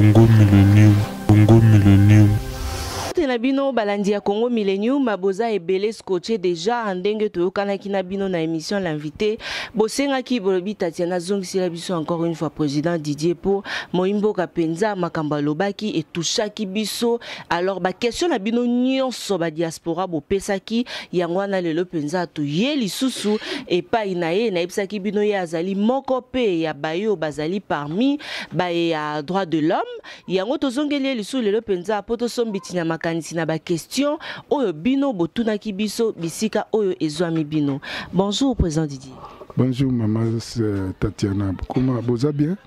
Congo Millennium, Congo Millennium. Mbote na bino balandi ya Congo Millennium, boza ebele scotché déjà ndenge toyokanaki na bino na émission l'invité. Bosengaki bolobi Tatiana zongisela biso encore une fois président Didier po moyimboka penza makambo alobaki etouchaki biso. Alors ba question na bino nyonso ba diaspora bopesaki yango wana lelo penza toye lisusu epai na ye. Nayebisaki bino ye azali moko pe ya bayo bazali parmi baye ya droit de l'homme. Yango tozongeli ye lisusu lelo penza po tosombiti na makanisi na ba question oyo bino botunaki biso bisika oyo ezwami bino. Bonjour président Didier. Bonjour maman Tatiana, comment boza bien?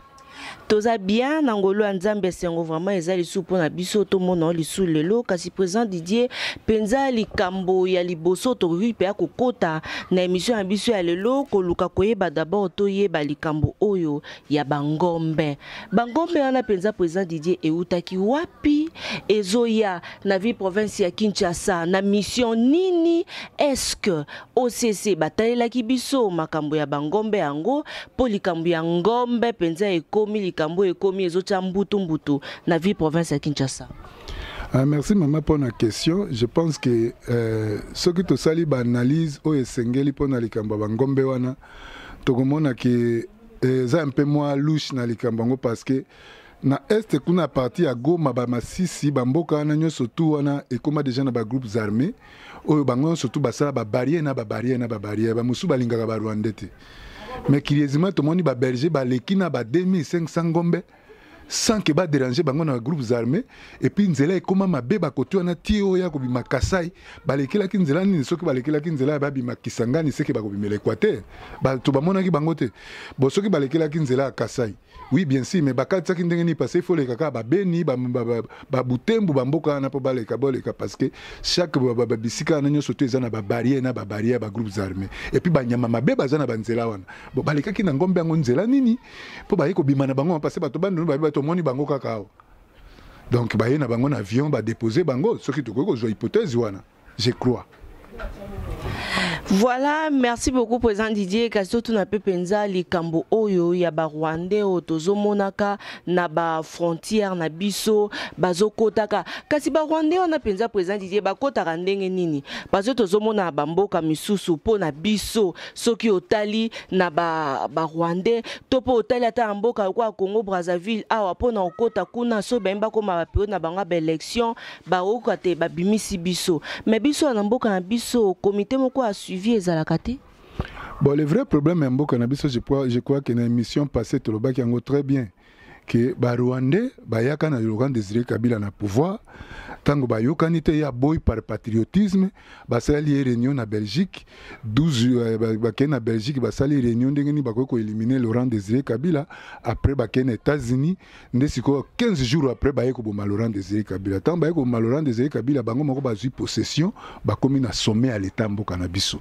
Toza bien na ngolu ya Nzambe, esengo vraiment eza lisusu mpona biso tomona lisusu lelo. Kasi président Didier, mpenza likambo ya liboso tokoki mpe ya kokota na émission ya biso ya lelo, koluka koyeba d'abord toyeba likambo oyo ya bangombe. Bangombe wana mpenza président Didier eutaki wapi? Ezoya na ville province ya Kinshasa na mission nini? Est-ce que OCC batalelaki biso makambo ya bangombe yango? Po likambo ya ngombe mpenza ekomi likambo ekomi ezotia mbutu mbutu na ville province ya Kinshasa. Ah, merci maman pour la question. Je pense que soki tosali ba analyse oyo esengeli pona likambo ya bangombe wana, tokomona ke eza un peu moins louche na likambo yango, parce que na est kuna partie ya Goma, ba Masisi, ba mboka wana nyonso tu wana ekoma déjà na ba groupes armés oyo bango nyonso tu basala ba barrière na ba barrière na ba barrière, ba mosusu balingaka ba Rwandais te. Mais curieusement tomoni ba berger baleki na ba 2500 ngombe sans que ba déranger bango na groupes armés. Et puis nzela ekoma mabe bakoti wana ti oyo ya kobima Kasai, balekelaki nzela nini? Soki balekelaki nzela ya babima Kisangani, seke bakobimela Équateur, bato bamonaki bango te. Bon, soki balekelaki nzela ya Kasai, oui bien sûr, mais bakatisaki ndenge nini? Parce que il faut leka kaka babeni, babutembu, bamboka wana mpo baleka boleka, parce que chaque bisika wana nyonso to eza na babarrière na babarrière ya bagroupes armés, et puis banyama mabe baza na banzela wana. Bon, balekaki na ngombe yango nzela nini mpo baye kobima na bango? Parce que bato bandundu bayebi, bato omoni bango kaka awa. Donc baye na bango na avion, badépose bango. Soki tokoki kozwa hypothèse wana, je crois. Voilà, merci beaucoup président Didier. Kasi tuna pe penza likambo oyo ya ba Rwandais oyo tozomonaka na ba frontière na biso bazokotaka. Kasi ba Rwandais wana penza président Didier bakotaka ndenge nini? Parce que tozomona ba mboka misusu po na biso, soki otali na ba Rwandais to po otali ata na mboka kwa Congo Brazzaville awa po na okota kuna, so bayemba koma ba période na bango ba élection baoka te, babimisi biso. Mais biso na mboka na biso, comité moko a suivi ezalaka te. Bon, le vrai problème ya mboka na biso, je crois que na émission passée tolobaki yango très bien que ba Rwandais bayaka na Laurent Désiré Kabila na pouvoir. Ntango bayokani te, ya boy par patriotisme, basali ye réunion na Belgique 12, bakei na Belgique, basali réunion ndenge nini bakoki koéliminer Laurent Désiré Kabila. Après bakei na États-Unis, nde sikoyo 15 jours après baye koboma Laurent Désiré Kabila. Ntango baye koboma Laurent Désiré Kabila, bango moko bazwi possession, bakomi na sommet ya l'état mboka na biso.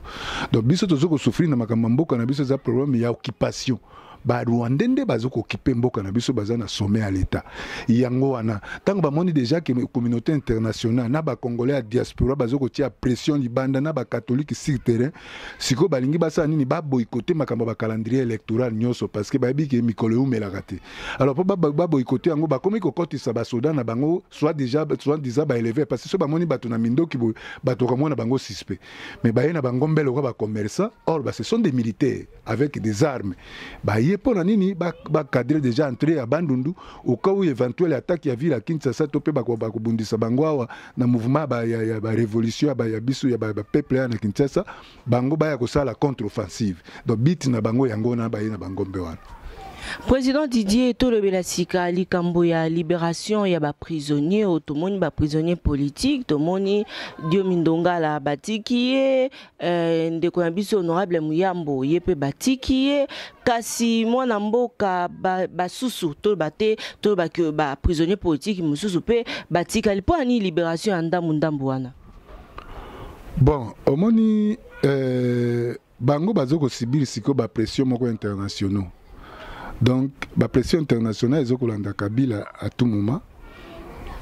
Donc biso tozo kosouffrir na makambo ya mboka na biso, eza problème ya occupation. Barwandais nde bazo kooccuper mboka na biso, baza na sommet ya l'état. Yango wana ntango bamoni déjà ke communauté internationale na bacongolais ya diaspora bazo kotia pression libanda na bacatholique sur terrain, sikoyo balingi basala nini? Baboycotter makambo ya bacalendrier électoral nyonso, parce que bayebi ke mikolo eumelaka te. Alors mpo baboycotter yango, bakomi kokotisa basoda na bango, soit déjà soit disant baéleveur, parce que so bamoni bato na mindoki boye, bato bakomona bango suspect. Mais baye na bango mbele lokola bacommerçant, or ba ce sont des militaires avec des armes. Baye mpo na nini? Bacadre déjà entrée ya Bandundu au cas où éventuelle attaque ya ville ya Kinshasa to mpe bakobundisa bango awa na mouvement ya barévolution ya biso ya bapeuple ya na Kinshasa, bango baya kosala contre-offensive. Donc but na bango yango wana, baye na bangombe wana. Président Didier, tolobela sika likambo ya libération ya baprisonnier oyo tomoni, baprisonnier politique. Tomoni Diomi Ndongala batiki ye, ndeko na biso honorable Muyambo ye mpe batiki ye. Kasi mwana mboka basusu toloba te, toloba ke baprisonnier politique mosusu mpe batikali. Mpo ani libération ya ndambu ndambu wana? Bon, omoni, bango bazo kosubir sikoyo bapression moko internationaux. Donc bapression internationale ezokolanda Kabila à tout moment.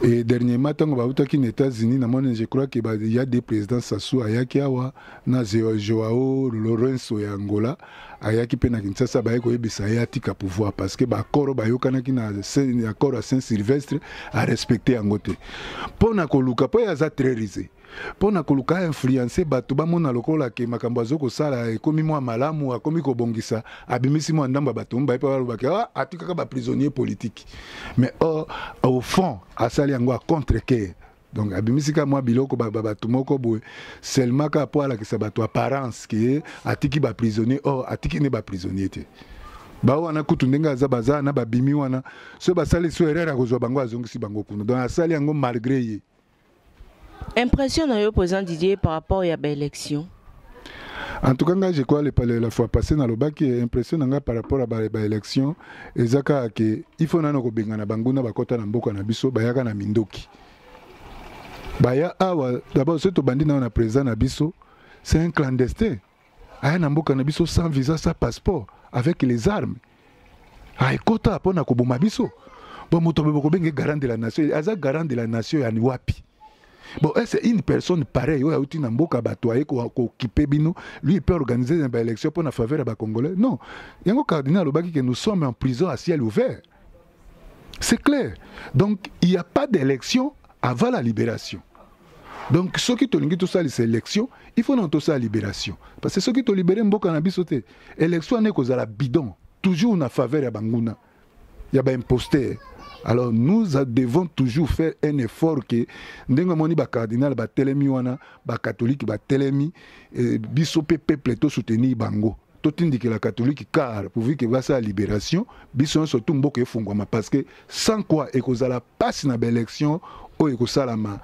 Et dernièrement, ntango bautaki na États-Unis, namoni, je crois que ya des présidents Sassou ayaki awa na Joao Lorenzo ya Angola ayaki mpe na Kinshasa, baye koyebisa ye atika pouvoir parce que baaccord bayokanaki na accord ya Saint Sylvestre, arespecte yango te. Mpo na koluka, mpo ye aza très rusé, mpo na koluka influence bato bamona lokola ke makambo azo kosala ekomi mwa malamu, akomi kobongisa, abimisi mwa ndambo ya bato mbaye mpe balobaki: "Ah, atikaka baprisonnier politique." Mais or, au fond, asali yango à contre-cœur. Donc abimisi ka mwa biloko bato moko boye seulement kaka mpo alakisa bato apparence ke atiki baprisonnier. Or atiki nde baprisonnier te. Bao wana kutu ndenge aza, baza na babimi wana, so basali so erreur, akozwa bango, azongisi bango kuna. Donc asali yango malgré ye. Impression na yo, président Didier, par rapport ya baélection? En tout cas, ngai, je crois, la fois passée nalobaki impression na ngai par rapport à baélection eza kaka ke il faut nano kobengana banguna bakɔta na mboka na biso, bayaka na mindoki, baya awa. D'abord, soki tobandi nano na président na biso, c'est un clandestin, aya na mboka na biso sans visa, sans passeport, avec les armes, aekɔta mpona koboma biso. Bon, moto boye bokobenge garant de la nation, aza garant de la nation yani wapi? Bon, est-ce une personne pareille oyo auti na mboka bato, aye kokipe bino, lui, il peut organiser une baélection mpo na faveur ya bacongolais? Non. Yango cardinal alobaki que nous sommes en prison à ciel ouvert, c'est clair. Donc il n'y a pas d'élection avant la libération. Donc soki tolingi tosalisa élection, il faut na tosala libération, parce que soki tolibere mboka na biso te, élection wana ekozala bidon, toujours na faveur ya banguna, ya baimposteur. Alors nous devons toujours faire un effort ke ndenge omoni bacardinal batelemi wana, bacatholique batelemi, biso mpe peuple tosoutenir bango, totindikela catholique car pourvu ke basala libération, biso nyonso tu mboka efungwama, parce que sans quoi ekozala mpasi na baélection oyo ekosalama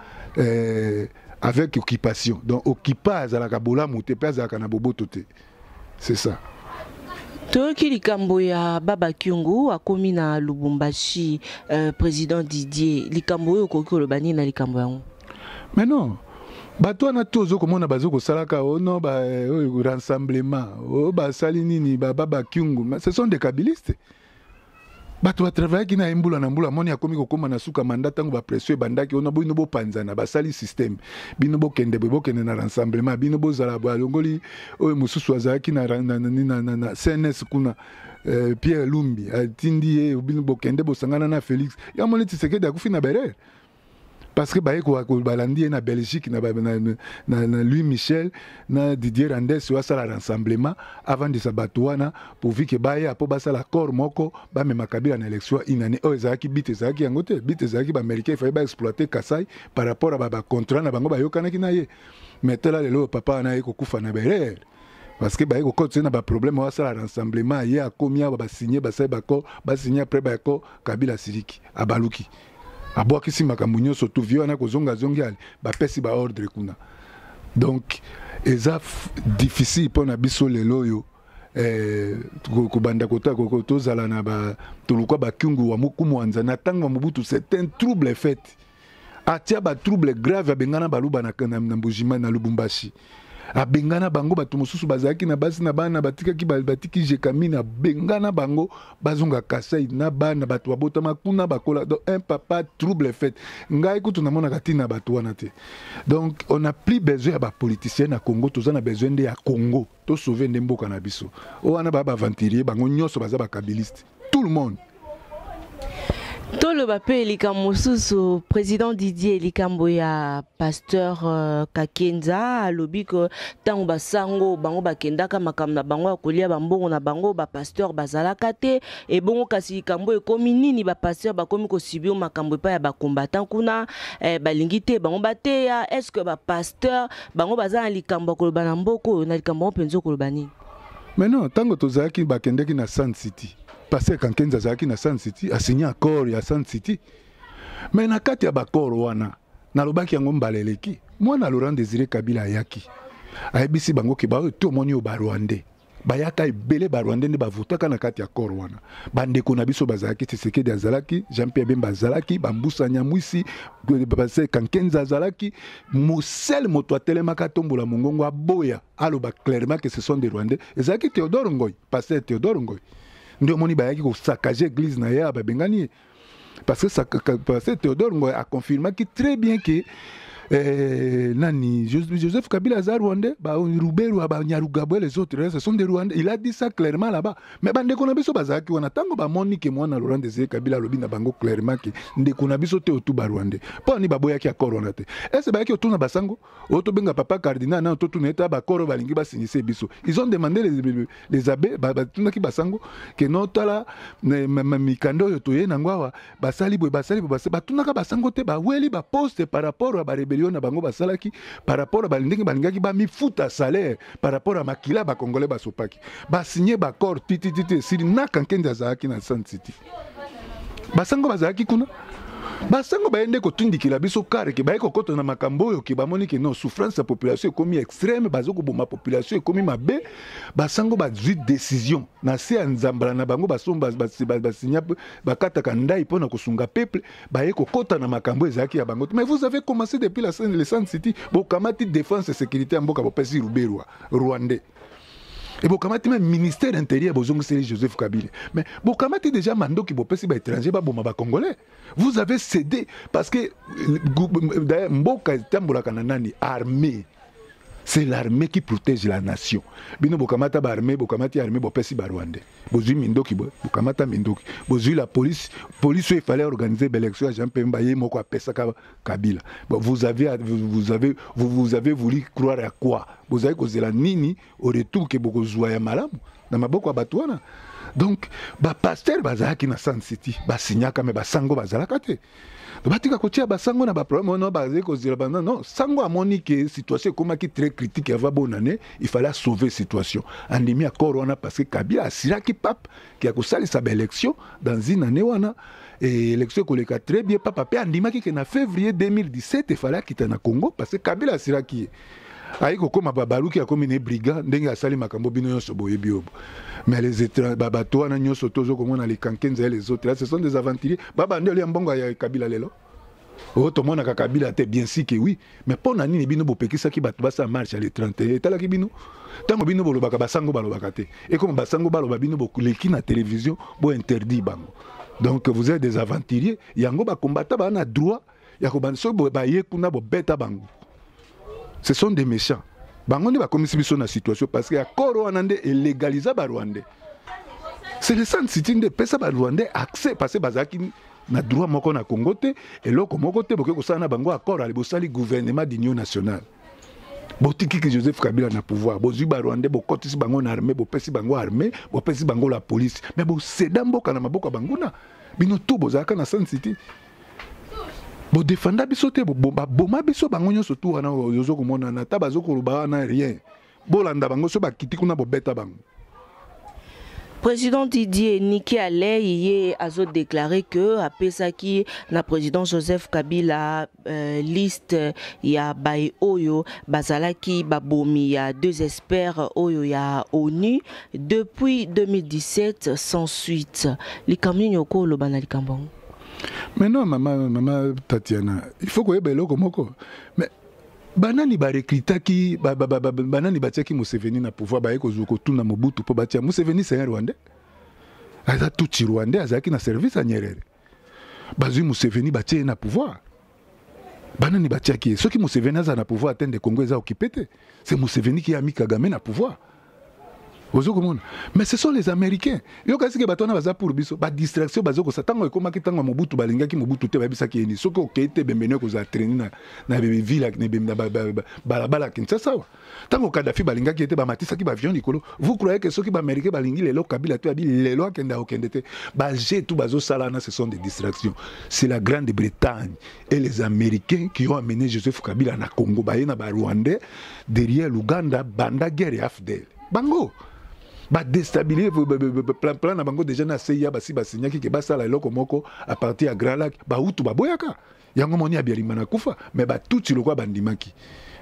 avec occupation. Donc occupa azalaka bolamu te mpe azalaka na boboto te, c'est ça. Toyoki likambo ya Baba Kyungu akomi na Lubumbashi. Président Didier, likambo oyo okoki koloba nini na likambo yango? Mais non, bato wana to ozo komona bazo kosalaka ono oyo rassemblement oyo basali nini, Baba Kyungu, ce sont des kabilistes. Bato batravaillaki na ye mbula na mbula. Moni akomi kokóma na suka mandat, ntango bapression ebandaki ono, bino bopanzana, basali système, bino bokende boye, bokende na rassemblement, bino bozala boye. Alongoli oyo mosusu azalaki na CNS kuna, Pierre Lumbi, atindi ye, bino bokende bosangana na Félix. Ya moni Tshisekedi akufi na berere parce que baye balandi ye na Belgique na Louis Michel na Didier Reynders, oyo asala rassemblement, avandisa bato wana pourvu ke baya mpo basala corps moko, bamema Kabila na élection inane. Oyo ezalaki but, ezalaki yango te. But ezalaki baaméricain efai baexploite Kasai par rapport a bacontrat na bango bayokanaki na ye. Mais tala lelo oyo, papa wana aye kokufa na berere parce que baye kokotisa ye na baproblème oyo asala rassemblement. Ye akomi awa, basigne, basali baccord, basigne après baaccord, Kabila asiliki, abaluki, abwakisi makambo nyonso tu vie wana, kozonga azongi, ale bapesi baordre kuna. Donc eza difficile mpo na biso lelo oyo kobanda kota tozala na tolukwa bakyungu wa Kumwanza. Na ntango ya Mobutu, c'est un trouble fait, atia batrouble grave, abengana Baluba na Mbujima, na Lubumbashi, abengana bango. Bato mosusu bazalaki na basi na bana, batikaki batiki Gécamines, abengana bango, bazonga Kasai na bana, bato babotama kuna, bakola. Donc un papa trouble fait, ngai kutu namonaka ntina bato wana te. Donc on a plus besoin ya bapoliticien na Congo, toza na besoin nde ya Congo, tosauve nde mboka na biso. Oyo wana baya baaventurier, bango nyonso baza bakabiliste, tout le monde. Toloba mpe likambo mosusu, président Didier, likambo ya pasteur Kakenza. Alobi ke ntango basango bango bakendaka makambo na bango ya kolia bambongo na bango, bapasteur bazalaka te. Ebongo kasi likambo ekomi nini? Bapasteur bakomi kosubir makambo epai ya bacombattant kuna, balingi te bango bateya. Est ce que bapasteur bango baza na likambo ya koloba na mboka oyo? Na likambo yango mpenza, okoloba nini? Mais non, ntango tozalaki, bakendeki na Sun City, pasteur Kankenza azalaki na Sun City, asigné accord ya Sun City. Mais na kati ya baaccord wana, nalobaki yango mbala eleki, mwana Laurent Désiré Kabila ayaki, ayebisi bango ke baoyo to omoni oyo barwandais bayaka ebele, barwandais nde bavotaka na kati ya accord wana. Bandeko na biso bazalaki, Tshisekedi azalaki, Jean Pierre Bemba azalaki, bambusa Nyamwisi, pasteur Kankenza azalaki. Mosele moto atelemaka, atombola mongongo, aboya, aloba clairement que ce sont des Rwandais, ezalaki Théodore Ngoy, pasteur Théodore Ngoy. Nde omoni bayaki kosaccager église na ye, babengani ye. Parce que, ça, parce que Théodore Ngoy a confirmé très bien que nani, Joseph Kabila aza Rwandais, ba Ruberwa, ba Nyarugabo, les autres, ce sont des Rwandais. Il a dit ça clairement là-bas. Mais bandeko na biso bazalaki wana, ntango bamoni ke mwana Laurent Désiré Kabila alobi na bango clairement ke ndeko na biso te otu Barwandais, mpo ani baboyaki accord wana te? Ese bayaki otuna basango oyo tobenga papa cardinal nano, totuna ete baccord oyo balingi basignise biso. Ils ont demandé les abbés, batunaki basango ke no tala mikanda oyo toye nango awa, basali boye, basali boye. Batunaka basango te. Baweli baposte par rapport ya barébellion na bango basalaki, par rapport ya ndenge balingaki bamifuta salaire, par rapport ya makila Bacongolais basopaki. Basigné baaccord titititi, esili. Naka Nkende azalaki na Sun City, basango bazalaki kuna. Basango baye nde kotindikela biso kare ke baye kokɔta na makambo oyo, ke bamoni ke non, souffrance ya population ekomi extrême, baza koboma population, ekomi mabe. Basango bazwi décision na se ya nzambala na bango, basinya, bakataka ndai mpo na kosunga peuple. Baye kokɔta na makambo ezalaki ya bango te. Mais vous avez commencé depuis le Sun City. Bokamati défense et sécurité ya mboka, bopesi Ruberwa, Rwandais. E bokamati même ministère intérieur, bozongiseli Joseph Kabila. Mais bokamati déjà mandoki, bopesi baétranger baboma Bacongolais. Vous avez cédé parce que d'ailleurs mboka etambolaka na nani? Armée. C'est l'armée qui protège la nation. Bino bokamata baarmée, bokamati armée, bopesi Barwandais. Bozwi mindoki, bokamata mindoki, bozwi la police. Police oyo efallait organiser baélection ya Jean Pemba, ye moko apesaka Kabila. Bon, vous avez voulu croire à quoi? Bozali kozela nini au retour ke bokozwa ya malamu na maboko ya bato wana? Donc bapasteur bazalaki na Sun City, basignaka, me basango bazalaka te. Batika kotia basango na baproblème wana. Bazali kozela bana non. Sango amoni ke situation ekomaki très critique avant bonne année, il fallait sauver situation. Andimi accord wana parce que Kabila asiraki pape ke ya kosalisa baélection dans une année wana, et élection ekoleka très bien. Papa mpe andimaki ke na février 2017 efallait akita na Congo, parce que Kabila asiraki ye. Ayi kokóma, babaluki, akomi na brigand. Ndenge asali makambo, bino nyonso boyebi oyo. Mais les bato wana nyonso tozo komona, les Kankenza et les autres là, ce sont des aventuriers. Babandi olia mbongo ya Kabila. Lelo oyo tomonaka Kabila te, bien sûr que oui, mais mpo na nini bino bopekisaki bato basala marche ya le 31? Etalaki bino ntango bino bolobaka, basango balobaka te. Ekoma basango baloba, bino boleki na télévision, bointerdit bango. Donc vous êtes des aventuriers. Yango bakombata baa na droit ya kobanda. Soki baye kuna, bobeta bango. Ce sont des méchants. Bango nde bakomisi biso na situation, parce que accord wana nde elégalisa Barwandais. C'est le Sun City nde epesa Barwandais accès, parce que bazalaki na droit moko na Congo te, eloko moko te. Bokoki kosala na bango accord, ale bosali gouvernement d'union nationale, botikiki Joseph Kabila na pouvoir, bozwi Barwandais, bokotisi bango na armée, bopesi bango armée, bopesi bango la police, mais boseda mboka na maboko ya banguna. Bino tu bozalaka na Sun City, bodefanda biso te, baboma biso bango nyonso tu wana. Ozo komonana ata bazokoloba wana rien. Bolanda bango, so bakiti kuna, bobeta bango. Président Didier, Nikki Haley ye azo déclaré que apesaki na président Joseph Kabila liste ya baye oyo bazalaki babomi ya deux experts oyo ya ONU depuis 2017 sans suite. Likambo nini okoloba na likambo yango? Mais non, mama, mama Tatiana, il faut koyeba eloko moko. Mais banani barecrutaki banani? Batiaki Museveni na pouvoir, baye kozwa kotuna Mobutu mpo batia Museveni. C'est un Rwandais, aza tutsi rwandais, azalaki na service ya Nyerere. Bazwi Museveni, batie ye na pouvoir. Banani batiaki ye? Soki Museveni aza na pouvoir te nde Congo eza occupé te. C'est Museveni qui a mis Kagame na pouvoir. Ozo komona? Mais ce sont les Américains. Yoka, sike bato wana baza pour biso badistraction. Bazokosa. Ntango ekomaki ntango ya Mobutu, balingaki Mobutu te. Bayebisaki ye nini? Soki okei te, bembeni ekozala traîné na ville, na balabala ya Kinshasa awa. Ntango Kadafi, balingaki ye te, bamatisaki baavion likolo. Vous croyez que soki Baaméricain balingi lelo Kabila te, abi lelo akende, akokende te? Baje tout bazosala wana, ce sont des distractions. C'est la Grande-Bretagne et les Américains qui ont amené Joseph Kabila na Congo. Baye na Barwandais derrière l'Ouganda, banda guerre ya AFDL. Bango badéstabiliser plan na bango déjà na CIA. Basi basinyaki ke basala eloko moko à partir ya Grands Lacs. Bahutu baboyaka yango, moni Abialima na kufa. Me Batutsi lokola bandimaki,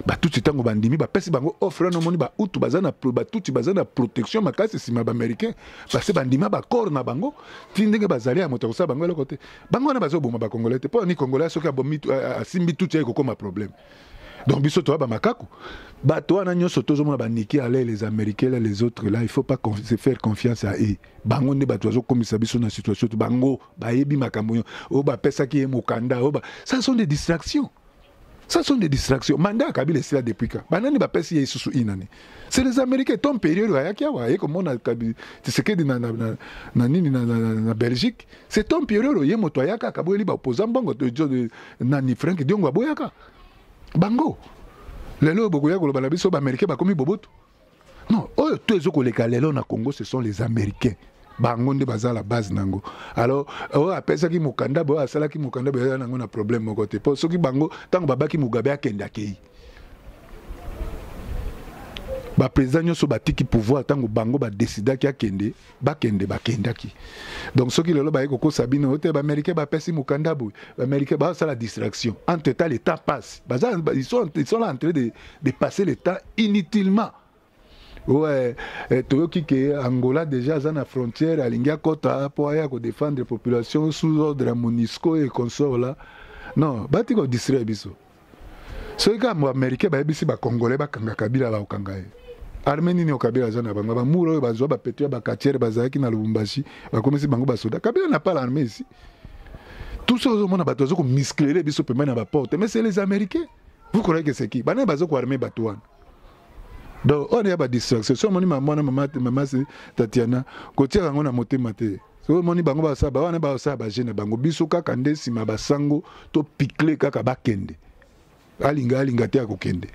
Batutsi ntango bandimi, bapesi bango offre wana. Omoni, Bahutu baza na, Batutsi baza na protection makasi nsima ya Baaméricain, parce bandima baaccord na bango ti ndenge bazali ya moto akosala bango eloko te. Bango wana bazoboma Bacongolais te. Mpo ani Congolais soki abomi, asimbi tutsi, aye kokoma problème. Donc biso toya bamakaku. Bato wana nyonso tozomona, baniki ale, les Américains là, les autres là, il faut pas se faire confiance à eux. Bango nde bato bazokomisa biso na situation. To bango bayebi makambo oyo bapesaki ye mokanda oyo. Ça sont des distractions, ça sont des distractions. Mandat ya Kabila esila depuis ka banani bapesi ye lisusu inani? C'est les Américains. Tom période ayaki awa, aye komona Tshisekedi na nini, na Belgique. C'est Tom période ye moto ayaka, akaboyeli baopposant mbongo. Nani, Frank Diongo aboyaka bango. Lelo oyo bokoya koloba na biso Baaméricain bakomi boboto? Non, oyo to ezokoleka lelo na Congo, ce sont les Américains. Bango nde baza la base nango. Alors oyo apesaki mokanda boye, asalaki mokanda boye, aza nango na problème moko te. Mpo soki bango, ntango babaki Mugabe akende, akei. Baprésident nyonso batiki pouvoir ntango bango badesidaki akende, bakende, bakendaki. Donc soki lelo baye kokosa bino te, Baaméricain bapesi mokanda boye, Baaméricain bazosala distraction. Entre temps, le temps passe. Baza, ils sont là en train de passer le temps inutilement. Ouais, toyoki ke Angola déjà aza na frontière, alingi akɔta mpo aya kodéfendre population sous ordre ya MONUSCO et consort là. Non, batika kodistraire biso. Soki kaka Baaméricain bayebisi Bacongolais bakanga Kabila, bakokanga ye. Arme nini oyo Kabila aza na bango? Bamura oyo bazwa bapeto ya bakatiere bazalaki na Lubumbashi, bakomisi bango basoda. Kabila n'a pas l'armée ici. Tout ça, ozomona bato baza komisclere biso pembeni na baporte, mais c'est les Américains. Vous croyez que c'est qui? Banani baza koarme bato wana? Donc oyo ya badistraction, so omoni mama wana, mama Tatiana, kotiaka yango na motema te. So omoni bango basala bawana, basala baje na bango. Biso kaka nde nsima basango topikle kaka bakende. Alinga alinga te, akokende.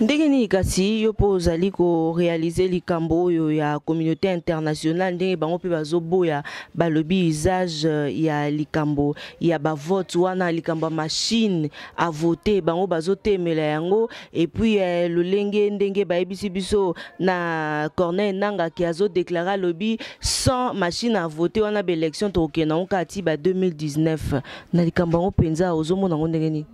Ndenge nini kasi yo mpo ozali koréaliser likambo oyo ya communauté internationale, ndenge bango mpe bazoboya, balobi usage ya likambo ya bavote wana, likambo ya machine à voter, bango bazotemela yango? Et puis lolenge ndenge bayebisi biso na Corneille Nanga ke azodéclare, alobi sans machine à voter wana, baélection tokokende yango kaka ti ba 2019. Na likambo yango mpenza, ozomona yango ndenge nini?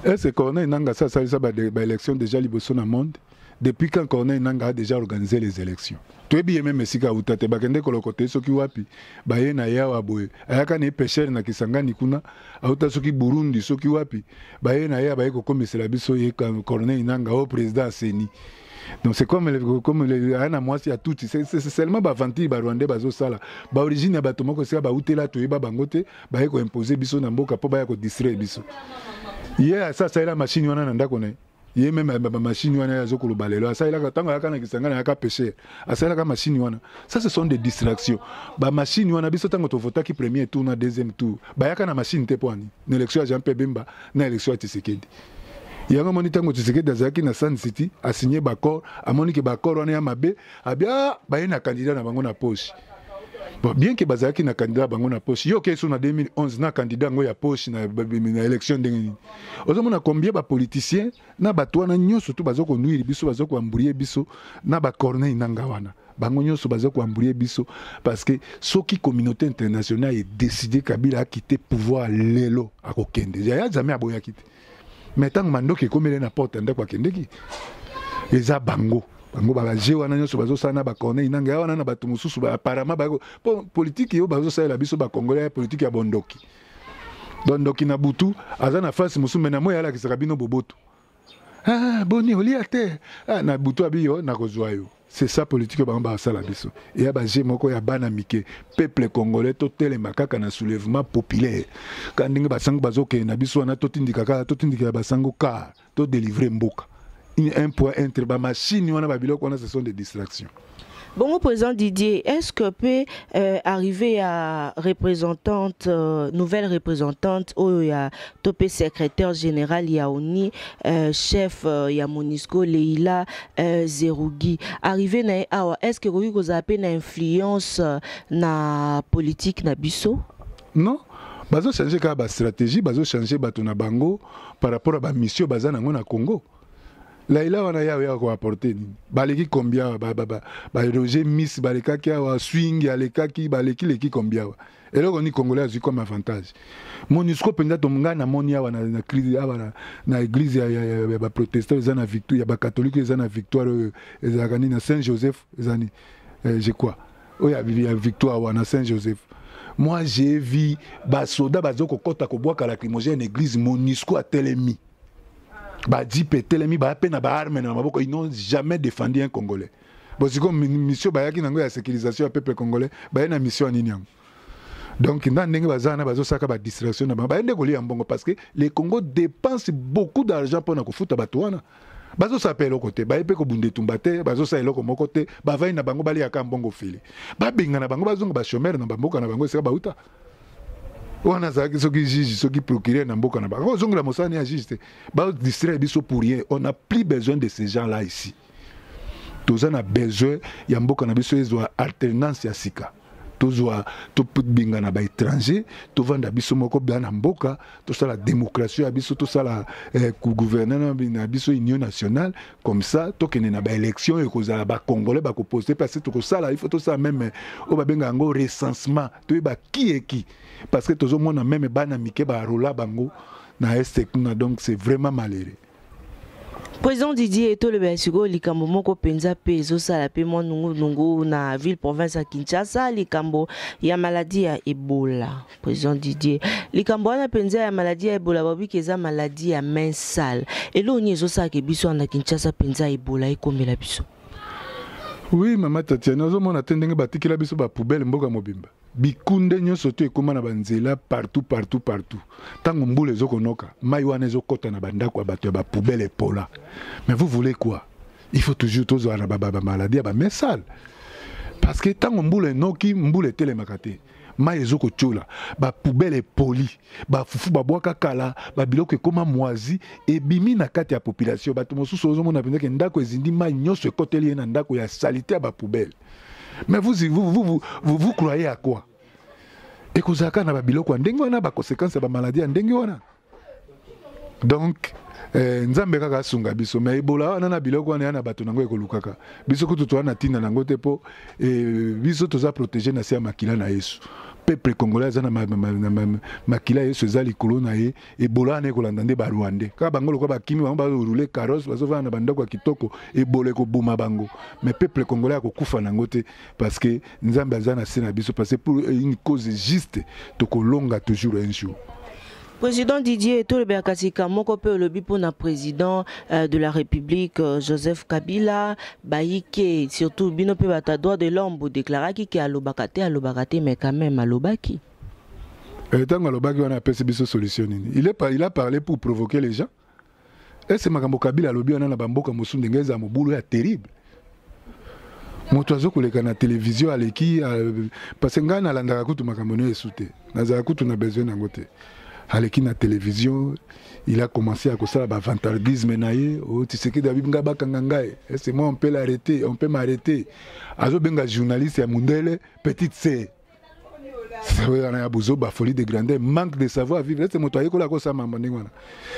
Est-ce que Corneille Nanga ça ça ba élection déjà liboso na monde? Depuis quand Corneille Nanga a déjà organisé les élections? Toyebi ye même esika auta te. Bakende koloko te soki wapi, baye na ye awa boye. Ayaka na ye pêcheur na Kisangani kuna, auta soki Burundi, soki wapi, baye na ye, baye kokomisela biso ye Corneille Nanga o président a CENI. Donc c'est comme aya na mwasi ya tuti. C'est seulement baventure Barwandais bazosala. Baorigine ya bato moko, esika bautela, toyeba bango te. Baye koimpose biso na mboka mpo baya kodistraire biso. Ye asa asalela machine wana na ndako na ye. Ye même bamachine wana ye azokoloba lelo, asalelaka ntango ayaka na Kisangani, ayaka pêcheur, asalelaka machine wana. Ça, ce sont des distractions. Bamachine wana, biso ntango tovotaki premier tour na deuxième tour, bayaka na machine te. Mpo ani na élection ya Jean Pierre Bemba na élection ya Tshisekedi, yango amoni ntango Tshisekedi azalaki na Sun City, asigné baaccord, amoni ke baaccord wana ya mabe, abia baye na candidat na bango na poche. Bon, bien ke bazalaki na candidat bango na poche, yo okei so na 2011 na candidat yango ya poche na élection, ndenge nini? Ozomona combien bapoliticien na bato wana nyonso tu baza konuire biso, baza koembrouiller biso na baCorneille Nanga wana. Bango nyonso baza koembrouiller biso, parce que soki communauté internationale edécide Kabila akite pouvoir lelo, akokende. Yaya Jamais aboyaki te, mais ntango mandoki ekomeli na porte ya ndako, akendeki. Eza bango, bango baje wana nyonso bazosala na baCorneille Nanga ya wana na bato mosusu. Apparemment po politike oyo bazosalela biso Bakongolais ya politike ya bondoki. Bondoki na butu aza na face mosusu, mais na moi alakisaka bino boboto. Ah, boni olia te? Ah, na butu abi yo nakozwa yo. C'est ça politique oyo bango basala biso. Eya baje moko ya bana mike. Peuple congolais, totelema kaka na soulèvement populaire, ka ndenge basango bazokende na biso wana. Totindika kaka, totindikela basango car todélivre mboka. Un point entre bamachine wana, babiloko wana, ce sont des distractions. Bongo président Didier, est-ce que peut arriver à représentante, nouvelle représentante oyo ya topé secrétaire général ya ONU, chef ya MONUSCO, Leila Zerougui, arrivé na awa, est-ce que koki kozala pe na influence na politique na biso? Non, bazochange kaka bastratégie, bazochange bato na bango par rapport à bamission baza nango na Congo. Laila wana yawe ya koapporte nini? Baleki combien awa? Ba Roger Miss balekaki awa, Swing alekaki, baleki leki combien awa? Eloko nini Congolais azwi comme avantage? MONUSCO mpenza, to ngai namoni awa na crise awa na église ya baprotestant eza na Victoire, ya bacatholique eza na Victoire, oyo ezalaka nini, na Saint Joseph, eza nini, je crois, oyo ya Victoire wana, Saint Joseph. Moi, j'ai vu basoda baza kokɔta kobwaka lacrymogène église. MONUSCO atelemi. Bajeep etelemi, baya mpe na baarme na maboko. Ils n'ont jamais défendu un Congolais. Bon, sikoyo mission bayaki nango ya sécurisation ya peuple congolais, baye na mission ya nini yango? Donc na ndenge baza wana, bazosaka badistraction na bango, baye nde kolia mbongo, parce que le Congo dépense beaucoup d'argent mpona kofuta bato wana. Bazosala mpe eloko te, baye mpe kobunda etumba te, bazosala eloko moko te. Bavai na bango, baliaka mbongo fili, babengana bango, bazonga bachômeurs na bamboka na bango esika bauta. Wana azalaki soki juge, soki procureur na mboka na bango, ozongela mosala ya juge te. Badistraire biso pour rien. On n'a plus besoin de ces gens là ici. Toza na besoin ya mboka na biso ezwa alternance ya sika. Tozwa, tobengana baétranger, tovanda biso moko bia na mboka, tosala démocratie ya biso, tosala gouvernement na biso, union nationale. Comme ça tokende na baélection, ekozala bacongolais bakoposte. Parce que tokosala, il faut tosala même oyo babenga yango recensement, toyeba qui est qui, parce que tozomona même bana mike barola bango na Est kuna. Donc c'est vraiment malheureux. Président Didier, tolobela sikoyo likambo moko mpenza mpe ezosala mpe mwa nungunungu na ville province ya Kinshasa, likambo ya maladie ya Ebola. Président Didier, likambo wana mpenza ya maladie ya Ebola, babiki eza maladie ya main sale. Eloko nini ezosalaka biso wana na Kinshasa mpenza Ebola ekomela biso? Oui, mama Tatiana, ozomona te ndenge batikela biso bapoubelle mboka mobimba, bikunde nyonso to ekóma na banzela partout, partout, partout. Ntango mbula ezokonoka, mai wana ezokɔta na bandako ya bato ya bapoubelle epola. Mais vous voulez quoi? Il faut toujours tozwa na bamaladie ya bamain sale, parce que ntango mbula enoki, mbula etelemaka te, mai ezokotiola, bapoubelle epoli, bafufu babwaka kala, babiloko ekóma moisi, ebimi na kati ya population. Bato mosusu ozomona mpenza ke ndako ezindi, mai nyonso ekɔteli ye na ndako ya saleté ya bapoubelle. Mais vous, vous, vous, vous, vous, vous croyez à quoi? Ekozalaka na babiloko ya ndenge wana, baconséquence ya bamaladie ya ndenge wana. Donc Nzambe kaka asunga biso. Mais Ebola wana na biloko wana ya na bato nango ekolukaka biso kutu, toza na ntina nango te, mpo biso toza protégé na se ya makila na Yesu. Peuple congolais aza na makila ya Yesu, eza likolo na ye. Ebola wana ekolanda nde Barwandais kaka bango, lokola bakimi bango, bazorouler carrosse, bazovanda na bandako ya kitoko. Ebola ekoboma bango, mais peuple congolais akokufa nango te, parce que Nzambe aza na se na biso, parce que pour une cause juste, tokolonga toujours un jour. Président Didier, tolobelaka sika moko mpe olobi mpona président de la République Joseph Kabila. Bayike surtout bino mpe bato ya droit de l'homme, bodéclaraki ke alobaka te, alobaka te, mais quand même alobaki. Ntango alobaki wana, apesi biso solution nini? Il a parlé pour provoquer les gens. Ese makambo Kabila alobi wana, na bamboka mosusu ndenge eza mobulu ya terrible, moto azokoleka na télévision aleki, parce que ngai nalandaka kutu makambo no esu te, nazala kutu na besoin nango te. Aleki na télévision, il a commencé à kosala bavantardisme na ye: "Oh, Tshisekedi abi ngai bakanga ngai, c'est moi, on peut l'arrêter, on peut m'arrêter." Azobenga journaliste ya mundele petite sœur. Wana ya bozoba, folie de grandeur, manque de savoir vivre. Ese moto ayekola kosala mambo ndenge wana?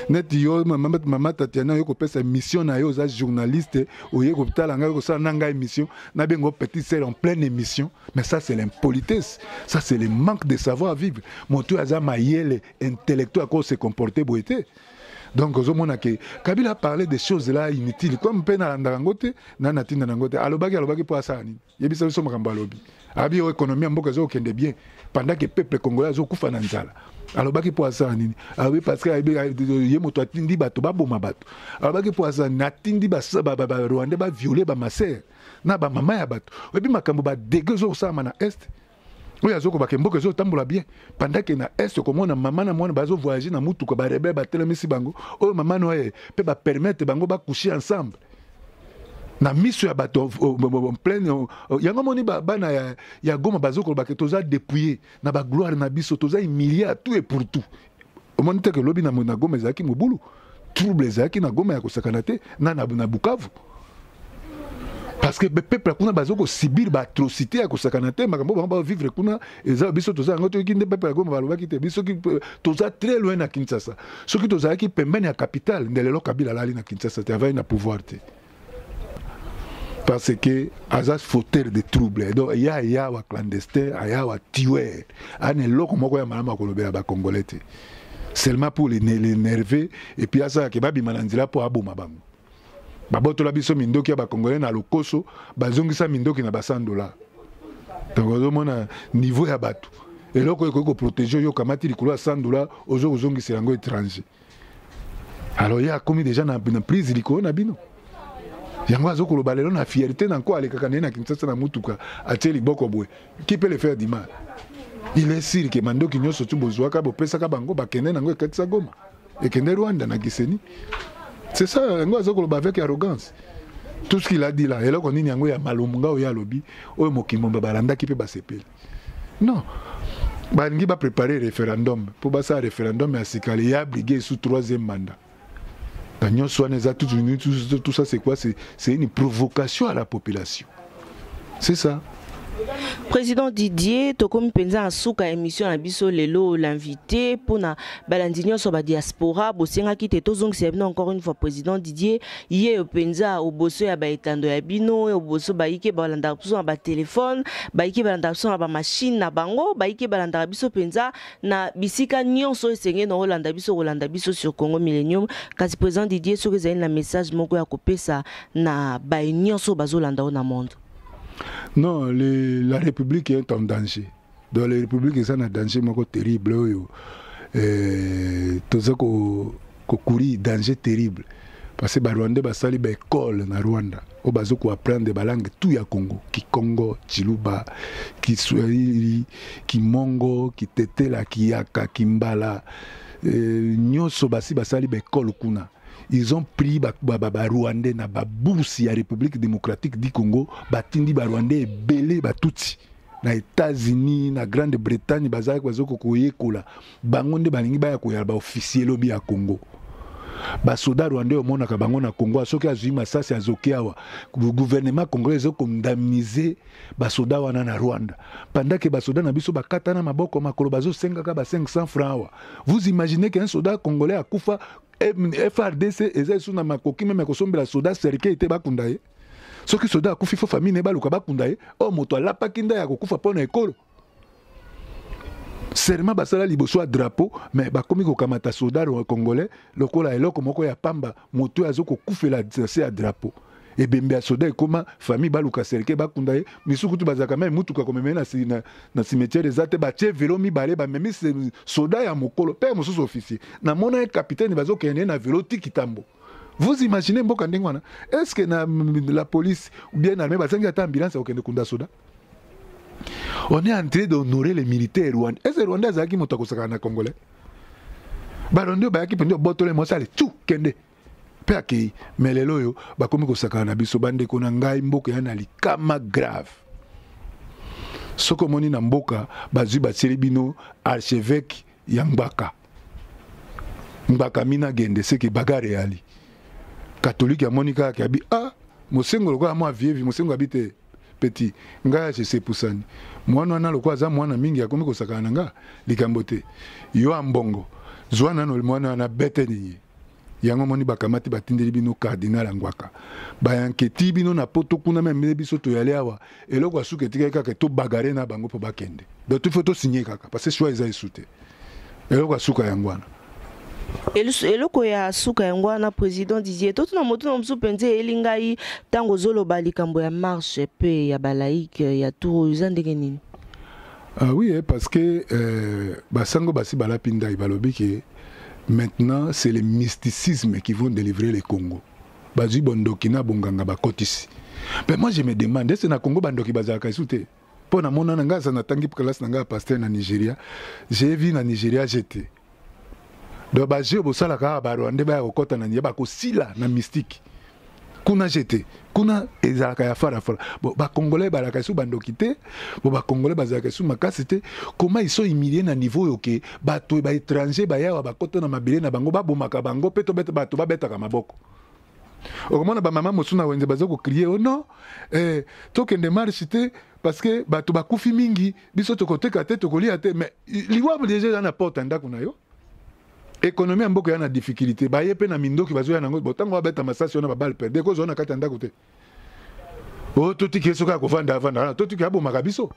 Neti yo, mama Tatiana, oye kopesa mission na yo, oza journaliste, oye kotala ngai, kosala na ngai émission, nabengo petite sœur en pleine émission? Mais ça, c'est l'impolitesse, ça, c'est le manque de savoir vivre. Moto oyo aza mayele, intellectuel, ako se comporter boye te. Donc ozomona ke Kabila a parlé des choses là inutiles, comme mpe nalandaka yango te, na natinda nango te. Alobaki, alobaki mpo asala nini? Yebisa biso makambo alobi. Abi oyo économie ya mboka ezokende bien, pendant que peuple congolais azokufa na nzala. Alobaki mpo asala nini? Alobi parce que ye moto atindi bato baboma bato. Alobaki mpo asala nini? Atindi Barwandais bavioler bamasere na bamama ya bato. Oyebi makambo badégâts ezokosalama na Est oyo azokobaka mboka ezotambola bien, pendant que na Est komona mama na mwana bazovoyage na mutuka, barebelles batelemisi bango, oyo mama no ye mpe bapermettre bango bacoucher ensemble na miso ya bato plein. Yango moni bana ya Goma bazokolobaka toza dépouillé na bagloire na biso, toza humilié à tout et pour tout. Omoni te ke lobi na Goma ezalaki mobulu, trouble ezalaki na Goma ya kosakana te, na Bukavu, parce que peuple kuna baza kosubir baatrocité ya kosakana te. Makambo bango bavivre kuna, eza biso toza yango toyoki nde. Peuple ya Goma balobaki te. Biso toza très loin na Kinshasa. Soki tozalaki pembeni ya capitale, nde lelo Kabila alali na Kinshasa te, avai na pouvoir te, parce que aza fauteur de trouble. Donc ya aya wa clandestin, aya wa tueur, ana eloko moko ya malamu akolobela bacongolais te, seulement pour les énerver et puis asalaka babima na nzela mpo aboma bango. Babotola biso mindoki ya bacongolais na lokoso, bazongisa mindoki na ba 100 $. Donc ozomona niveau ya bato. Eloko ekoki koprotéger oyo okamati likolo ya 100 $, ozo kozongisela yango étranger. Alors ye akomi déjà na prise likolo na bino. Yango azokoloba lelo na fierté na nko, alekaka na ye na Kinshasa na mutuka, atie liboko boye. Qui peut le faire du mal? Il est sûr que mandoki nyonso tu bozwaka, bopesaka bango, bakende nango, ekatisa Goma, ekende Rwanda na Gisenyi. C'est ça yango azokoloba avec arrogance. Tout ce qu'il a dit là, eloko nini yango ya malonga oyo alobi, oyo mokili balandaki mpe basepeli? Non, balingi bapréparer référendum mpo basala référendum ya sika ya briguer sous troisième mandat. Na nyonso wana eza tout, tout, tout ça, c'est quoi? C'est une provocation à la population, c'est ça. Président Didier, tokomi mpenza na suka émission na biso lelo, L'invité. Mpona balandi nyonso badiaspora, bosengaki te tozongisa bino encore une fois président Didier. Ye mpenza oboso ya baetando ya bino, oboso bayike balandaka biso na batelefone, bayike balandaka biso na bamashine na bango, bayike balandaka biso mpenza na bisika nyonso esengeli na kolanda biso, kolanda biso sur Congo Millennium. Kasi président Didier, soki ezali na message moko ya kopesa na baye nyonso bazolanda oyo na monde? Non, la République est en danger. Donc la République eza na danger moko terrible oyo toza kocourir danger terrible, parce que Barwandais basali baécole na Rwanda oyo baza koapprendre balangue tout ya Congo: kikongo, chiluba, kiswahili, kimongo, kitetela, kiyaka, kimbala, nyonso basi basali baécole kuna. Ils ont pris Barwandais na babourse ya République démocratique du Congo, batindi Barwandais ebele, Batutsi, na États-Unis, na Grande-Bretagne, bazalaki bazoki koyekola. Bango nde balingi baya koyala baofficier lobi ya Congo. Basoda rwandais omonaka bango na Congo, soki azwi masasi, azoki awa, gouvernement congolais ezokoindemniser basoda wana na Rwanda, pendant que basoda na biso bakata na maboko, makolo, bazosengaka ba 500 francs awa. Vous imaginez qu'un soldat congolais akufa, FARDC eza esu na makoki même kosombela soda cercueil te, bakunda ye. Soki soda akufi, faut famille ne baluka bakunda ye. Oyo moto alapaki nda ya kokufa mpo na ekolo, serment basala liboso ya drapeau, mais bakomi kokamata soda congolais lokola eloko moko ya pamba. Moto oyo azokokufela se ya drapeau, ebembe ya soda ekóma famille baluka cercueil bakunda ye. Misusu kutu bazalaka même mutuka komema na cimetière eza te, batie vélo mibale, bamemi soda ya mokolo mpe mosusu officier, namona ye capitaine, bazokende ye na vélo ti Kitambo. Vous imaginez mboka ndenge wana? Est ce que na la police ou bien armée bazangi ata ambulance ya kokende kunda soda? On est en train d'honorer les militaires rwandais. Est ce que Rwanda azalaki moto akosakana na Congolais? Barwandais oyo bayaki mpenza obotole mosale tu kende mpe akei, mais lelo oyo bakomi kosakana na biso. Bandeko na ngai, mboka ya na likama grave. Soki omoni na mboka bazwi, batieli bino archevêque ya Ngbaka, Ngbaka mina gende, seke bagarre eyali. Katolike amoni kaka abi ah mosengo lokola mwa vievi mosengo abi te petit ngai asese epusani mwana wana lokola aza mwana mingi, akomi kosakana na nga, likambo te. Yo Ambongo, zwa nano mwana wana, bete nini yango. Moni bakamati, batindeli bino cardinal Angwaka, bayanketi bino na Poto kuna, même biso toyali awa. Eloko ya suka etikali kaka tobagarrer na bango mpo bakende. Donc il faut tosigner kaka, parce que choix eza esu te. Eloko ya suka yango wana. Eloko ya suka yango wana. Président Didier, totuna motuna mosusu mpenza eyeli ngai ntango ozoloba likambo ya marche mpe ya balaïque ya tour oyo, eza ndenge nini? Ah oui, eh, parce que basango basi balapi ndai, balobi ke maintenant c'est le mysticisme qui vont délivrer le Congo. Bazwi bondoki na bonganga bakotisi. Mais moi je me demande, est-ce na Congo bandoki bazalaka esu te? Mpo namona na ngai aza natangi classe na ngai ya pasteur na Nigeria, j'ai vu na Nigeria, j'étais donc bajeu bosalaka kaka, Barwandais baya kokɔta na Nigeria, bakosila na mystique kuna. Jete kuna ezalaka ya farafara. Bon, Bacongolais balaka esu bandoki te, bon, Bacongolais bazalaka esu makasi te. Comment ils sont humiliés na niveau oyo ke bato baétranger bayawa, bakɔta na mabele na bango, babomaka bango mpe tobeta bato babetaka maboko? Okomona bamama mosusu na wenze baza kocrier: "Oh non, tokende marche te parce que bato bakufi mingi, biso tokoteka te, tokolia te." Mais liwa déjà eza na porte ya ndako na yo. Économie ya mboka ya na difficulté, baye mpe na mindoki, bazoya nango. Botango babeta masasi wana, baballes perdues ekozwa na kati ya ndako te. O totiki ye, soki akovanda, avanda wana, totiki abomaka biso.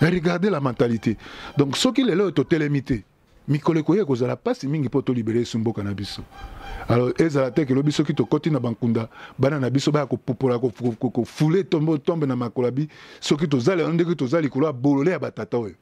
Regardez la mentalité. Donc soki lelo oyo totelemi te, mikolo ekoya ekozala mpasi mingi mpo tolibérer esu mboka na biso. Alors ezala te kelobi soki tokɔti na bankunda, bana na biso baya kopupola, kofouler tombe na makolo abi soki toza lelo ndenge toza likolo ya bolole ya batata oyo.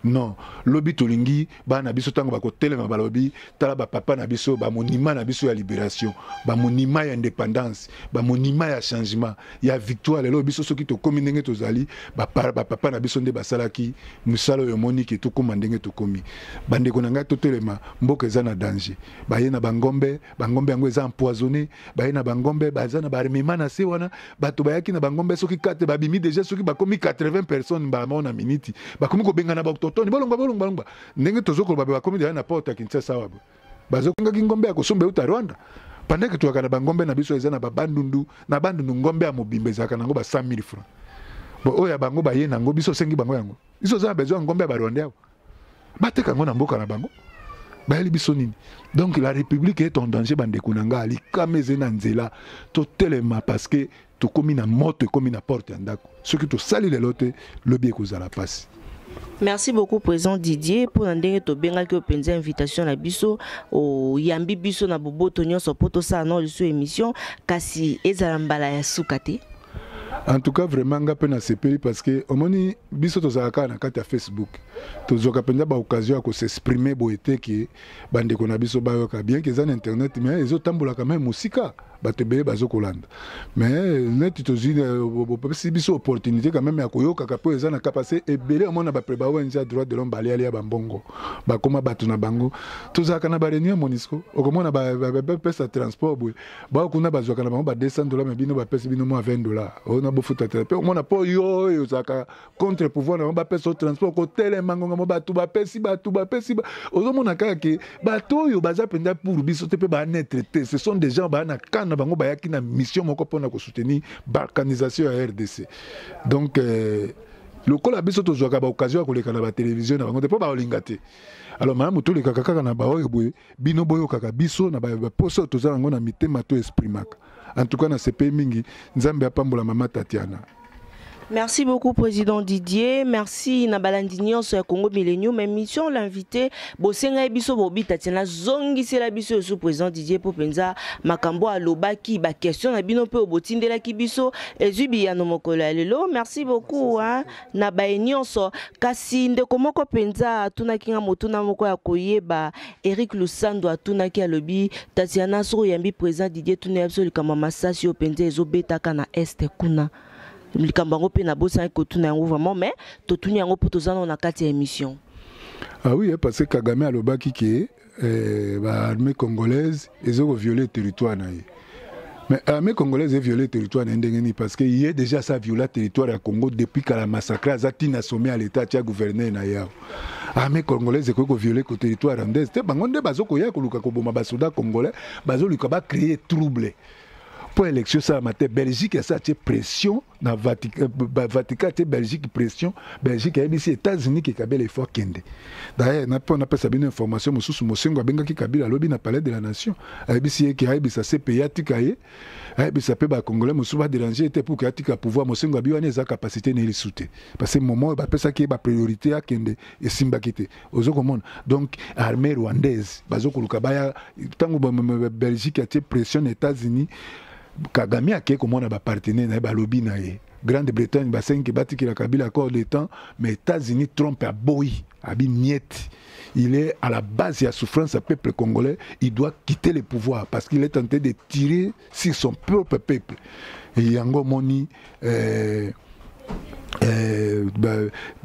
Non, lobi tolingi bana biso ntango bakotelema balobi tala bapapa na biso, bamonima na biso ya libération, bamonima ya indépendance, bamonima ya changement, ya victoire. Lelo biso soki tokomi ndenge tozali, bapapa na biso nde basalaki mosala oyo omoni ke tokóma ndenge tokomi. Bandeko na ngai, totelema, mboka eza na danger. Baye na bangombe, bangombe yango eza empoisonné. Baye na bangombe, baza na baarmement na se wana. Bato bayaki na bangombe soki 4, babimi déjà soki bakomi 80 personnes mbala moko na miniti. Bakomi kobengana baautochtone, bolongwa, bolongwa, bolongwa. Ndenge tozokoloba, bakomi déjà na porte ya Kinshasa awa. Bazokangaki ngombe ya kosomba euta Rwanda, pendant que toyaka na bangombe na biso eza na babandundu. Na Bandundu, ngombe ya mobimba ezalaka nango ba 100 000 francs. Bon, oyo ya bango baye nango, biso osengi bango yango. Biso oza na besoin ya ngombe ya Barwandais awa? Bateka yango na mboka na bango, bayeli biso nini? Donc la République est en danger. Bandeko na nga, likama eza na nzela. Totelema, parce que tokomi na moto, ekomi na porte ya ndako. Soki tosali lelo te, lobi ekozala mpasi. Merci beaucoup, président Didier, mpona ndenge tobengaki yo mpenza, invitation na biso oyambi biso na boboto nyonso mpo tosala no lisusu émission, kasi ezala mbala ya suka te. En tout cas, vraiment, nga mpe nasepeli, parce que omoni, biso tozalaka kaka na kati ya Facebook, tozwaka mpenza baoccasion ya kos'exprimer boye te ke bandeko na biso bayoka. Bien ke eza na internet, mais ezotambolaka même mosika, bato ebele bazokolanda. Mais neti tozwi, bopesi biso opportunité quand même ya koyokaka, mpo eza na capacité ebele. Omona bapre ba ONG ya droit de l'homme balialia bambongo, bakóma bato na bango. Tozalaka na baréunion ya MONUSCO, okomona bapesa transport boye, bao kuna bazwaka na bango ba 200 $, mais bino bapesi bino mwa 20 $. Ona bofuta te. Mpe omona mpo yo oyo ozalaka contre pouvoir na bango, bapesa o transport kotelema ngonga mo bato bapesi, bato bapesi. Ozomona kaka ke bato oyo baza mpenza pour biso te, mpe banetre te. Ce sont des gens baa na camp na bango, bayaki na mission moko mpona kosoutenir balkanisation ya RDC. Donc lokola biso tozwaka baoccasion ya koleka na batelevizio na bango te, mpo baolinga te, alors malamu tolekaka kaka na baoyo boye, bino boyokaka biso na baposo oyo toza yango na mitema, to exprimaka. En tout cas, nasepeli mingi. Nzambe apambola mama Tatiana. Merci beaucoup, président Didier. Merci na balandi nyonso ya Congo Millennium. Émission L'invité, bosenga biso bobi Tatiana zongisela biso sous président Didier po penza makambo alobaki, ba question na bino pe obotindelaki biso ezwi biyano mokolo ya lelo. Merci beaucoup, hein, na baye nyonso. Kasi ndeko moko penza atunaki nga motuna moko ya koyeba. Eric Lusando atunaki, alobi: Tatiana, soko oyambi président Didier, tuna biso likambo ya masasi oyo penza ezobetaka na Est kuna. Likambo yango mpe nabosani kotuna yango vraiment, mais totuni yango mpo toza nano na kati ya émission. Ah oui, parce que Kagame alobaki ke baarmée congolaise ezokovioler territoire na ye. Mais armée congolaise eviole territoire na ye ndenge nini? Parce que ye déjà asa viola territoire ya Congo depuis kala, massacre aza ntina sommet ya l'État, atia gouverneur na ye awa. Armée congolaise ekoki kovioler ko territoire rwandaise te. Bango nde bazokoya koluka koboma basoda congolais, bazoluka bacréer trouble mpo élection esalama te. Belgique asa atie pression na Vatican, Vatican atie Belgique pression, Belgique ayebisi États-Unis ke Kabila ifo akende. D'ailleurs, mpo napesa bino information mosusu, Mosengo abengaki Kabila, alobi na Palais de la Nation, ayebisi ye ke ayebisa CPI atika ye, ayebisa mpe bacongolais mosusu badéranger te pour ke atika pouvoir. Mosengo abi wana eza capacité na ye lisu te, parce que moment oyo bapesaki ye bapriorité akende, esimbaki te. Ozokomona donc armée rwandaise bazokoluka baya. Ntango Belgique atie pression na États-Unis, Kagame akei komona bapartenaire na ye, balobi na ye. Grande-Bretagne basengi batikela Kabila accord de temps, mais États-Unis, Trump aboyi, abi niet, il est à la base ya souffrance ya peuple congolais, il doit quitter le pouvoir parce qu'il est tenté de tirer sur son propre peuple. Et yango moni ba,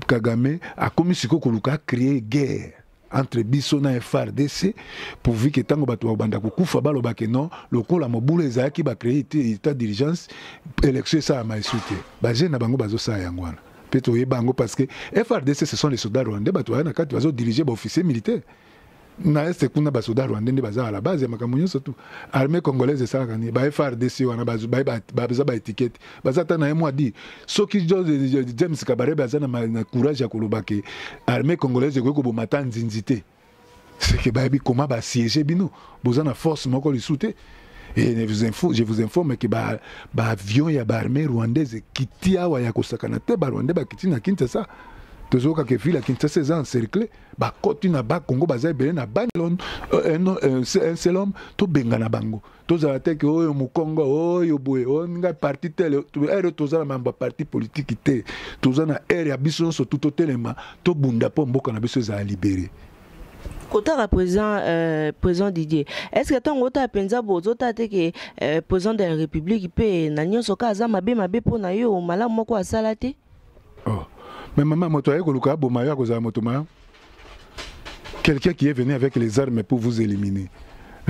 Kagame akomi sikoyo koluka créer guerre entre biso na FARDC, pourvu que ntango bato babanda kokufa, balobake non, lokola mobulu ezalaki, bacréer état d'urgence, élection esalama esu te. Bajeune na bango bazosala yango wana mpe toyeba yango, parce que FARDC, ce sont les soldats rwandais. Bato baya na kati bazodirige baofficier militaire na Est kuna, basoda rwandais nde baza à la base ya makambo nyonso. Tu armée congolaise esalaka nini? Ba FARDC wana baza baétiquette, baza ata na ye mwa dire. Soki James Kabarebe aza na courage ya koloba ke armée congolaise ekoki koboma ata nzinzi te, c'est que bayebi koma basiége bino, boza na force moko lisu te. Et je vous informe que baavion ya baarmée rwandaise ekiti awa ya kosakana te. Barwandais bakiti na Kinshasa. Tozoyoka ke ville ya Kinshasa eza encerclé, bakoti na Bakongo baza ebele na Banlon, un seul homme, tobengana bango. Tozala te ke oyo mokongo, oyo boye, oyo ngai parti tel, ere toza na mambo ya parti politique te. Toza na ere ya biso nyonso tu totelema, tobunda mpo mboka na biso ezala libéré. Kotala président Didier, est-ce que ntango otala mpenza bozotala te ke président de la République mpe na nyonso ka aza mabe mabe mpo na yo, malamu moko asala te? Oh. Mais maman, moto aye koluka aboma yo akozala moto malamu? Quelqu'un qui est venu avec les armes pour vous éliminer,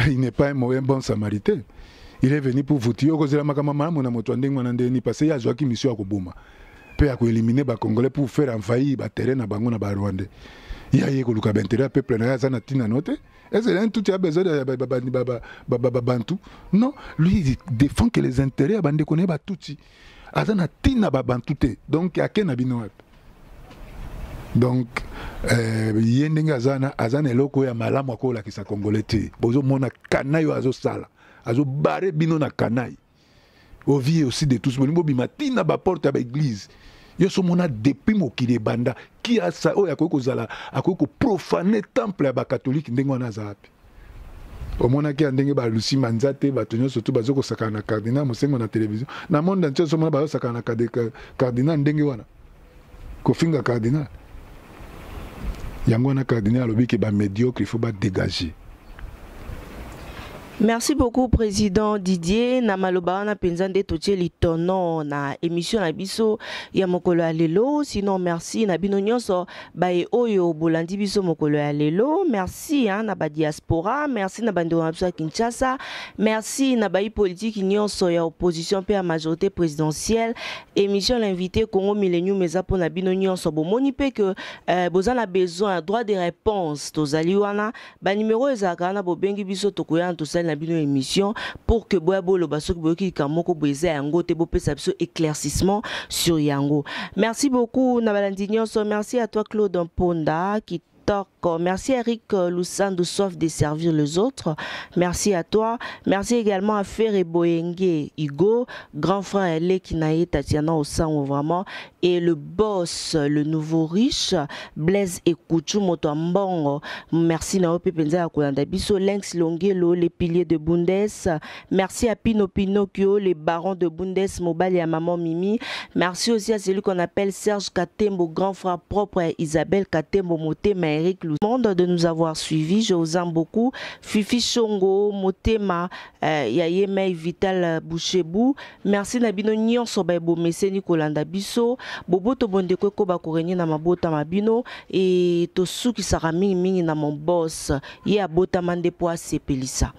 il n'est pas un bon samaritain. Il est venu pour vous tuer. Okozela makambo malamu na moto ya ndenge wana ndeni? Parce que ye azwaki mission ya koboma mpe ya koéliminer Bacongolais pour faire envahir baterrain na bango na Barwandais. Ye aye koluka baintérêt ya peuple na ye, aza na ntina no te. Est-ce qu'il tout a besoin de Bantu? Non, lui il défend que les intérêts ya bandeko na ye Batutsi. Aza na ntina babantu te. Donc ake na bino wapi? Donc ye ndenge aza na eloko oyo ya malamu akolakisa Congolais te. Bozomona kanai oyo azosala, azobare bino na kanai au vie aussi de tous. Bolingi bobima ntina baporte ya baeglise. Yo so mona depuis mokili ebanda ki asa oyo akoki kozala, akoki koprofane temple ya bakatolike ndenge wana, aza wapi? Omonaki ya ndenge balusi manza te, bato nyonso tu bazo kosakana na cardinal Mosengo na télévision na monde entier. Ozomona bazosakana na cardinal ndenge wana, kofinga cardinal. Yango wana cardinal alobi ke bamédiocre, il faut badégager. Merci beaucoup, président Didier. Na maloba wana mpenza nde totie litono na émission na biso ya mokolo ya lelo. Sinon merci na bino nyonso baye oyo bolandi biso mokolo ya lelo. Merci, hein, na ba diaspora, merci na bandeko na biso ya Kinshasa, merci na bayi politique nyonso ya opposition mpe ya majorité présidentielle. Émission L'invité Congo Millennium eza mpona bino nyonso. Bomoni mpe ke boza na besoin ya droit de réponse, tozali wana. Banimero ezalaka wana, bobengi biso, tokoya na tosali na bino émission pour que boya boloba soki boyoki likambo moko boye eza yango te, bopesa biso éclaircissement sur yango. Merci beaucoup na balandi nyonso. Merci à toi, Claude Mponda Kitoko. Merci Eric Lusandou, soif de servir les autres. Merci à toi. Merci également à Ferre Boyenge Hugo, grand frère Leki Naye Tatiana Osango vraiment. Et le boss, le nouveau riche, Blaise Ekouchou Moto Mbongo. Merci na ope penza ya kolanda biso. Lynx Longelo, les piliers de Bundes. Merci à Pino Pinocchio, les barons de Bundes, Mobali à maman Mimi. Merci aussi à celui qu'on appelle Serge Katembo, grand frère propre à Isabelle Katembo Motema Eric Monde de nous avoir suivis. Je vous aime beaucoup. Fifi Chongo, Motema, Yaye Vital Bouchebou. Merci na bino nyonso ba bomeseni kolanda biso. Boboto bondeko ko ba korenye na mabota mabino et tosukisaka mingi mingi na mon boss. Ye abota mande po asepelisa.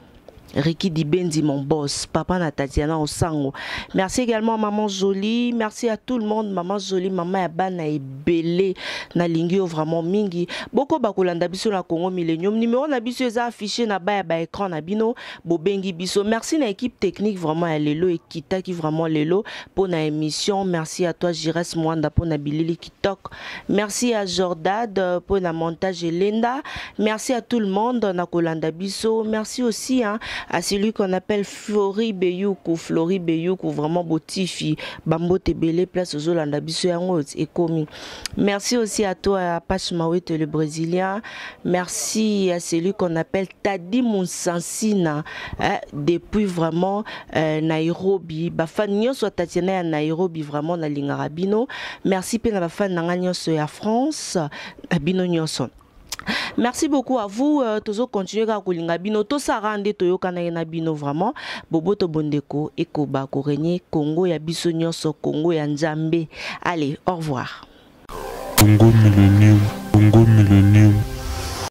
Ricky Dibendi, mon boss, papa na Tatiana Osango. Merci également à Maman Jolie, merci à tout le monde, Maman Jolie, Maman ya bana ebele na lingio vraiment mingi. Boko bakolanda biso na Congo Millennium. Numéro na biso eza affiché na ba ya ba écran na bino, bobengi biso. Merci na équipe technique vraiment ya lelo et kitaki vraiment lelo pour na émission. Merci à toi Jires Mwanda pour na bilili kitok. Merci à Jordad pour na montage Lenda. Merci à tout le monde na kolanda biso. Merci aussi, hein, à celui qu'on appelle Flori Beyoukou, Flori Beyoukou vraiment botifi bambote belé place ozolanda biso yango ekomi. Merci aussi à toi à Pache Mawete le Brésilien. Merci à celui qu'on appelle Tadi Mounsansina, hein, depuis vraiment Nairobi. Ba fan nyonso Tatiana ya Nairobi vraiment na lingaka bino. Merci pe na ba fan na nga nyonso ya France, na bino nyonso. Merci beaucoup à vous. Tozo continuer ka kolinga bino. Tosara nde toyokana ye na bino vraiment. Boboto bondeko ekoba ko régner Congo ya biso nyonso, Congo ya Nzambe. Allez, au revoir. Congo Millennium, Congo Millennium.